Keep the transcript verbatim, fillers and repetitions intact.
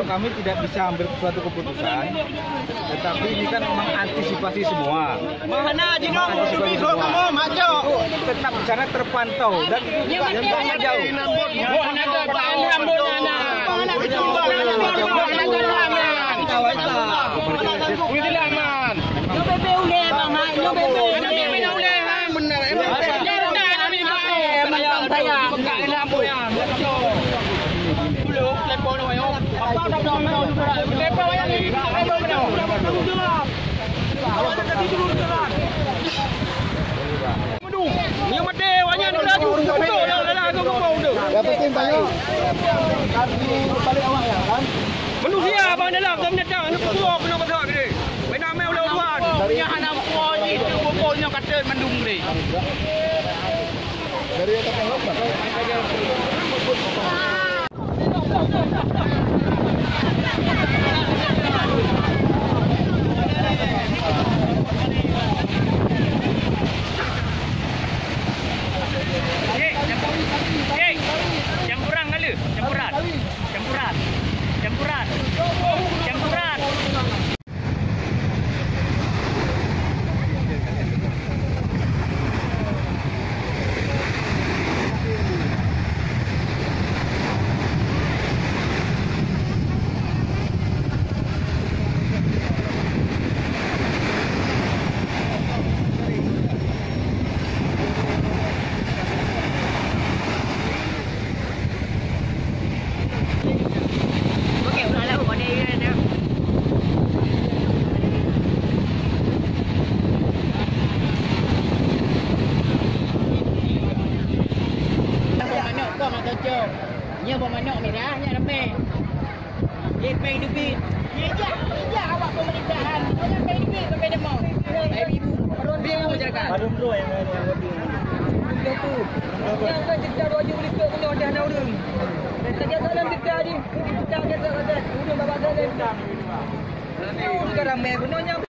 Kami tidak bisa ambil suatu keputusan, tetapi ini kan mengantisipasi semua. Mengantisipasi semua. Tetap di sana terpantau dan itu juga yang jauh. Yang penting banyak. Manusia bang dalam, bang datang, aneuk peubuet keunoe pasal gede. Bina mé ulèe uluan. Nyang hana puwoe jih, teuh bukon nyoe ka teuh mandum gede. Dari atas. Campuran ngala, campuran. Campuran. Campuran. Campuran. Nyoe bak manok mirah, nyan ramé. Eh, péng teubiet. Ijak, ijak awak pemerintahan. Ijak péng teubiet sampai demo. Ibu, ibu masyarakat. Nyang ka cebta dua juta likot keunoe dah na ureueng. Tadi salam cebta jih, cebta biasa saja. Ureueng babah salam. Ureueng ka ramé keunoe nyang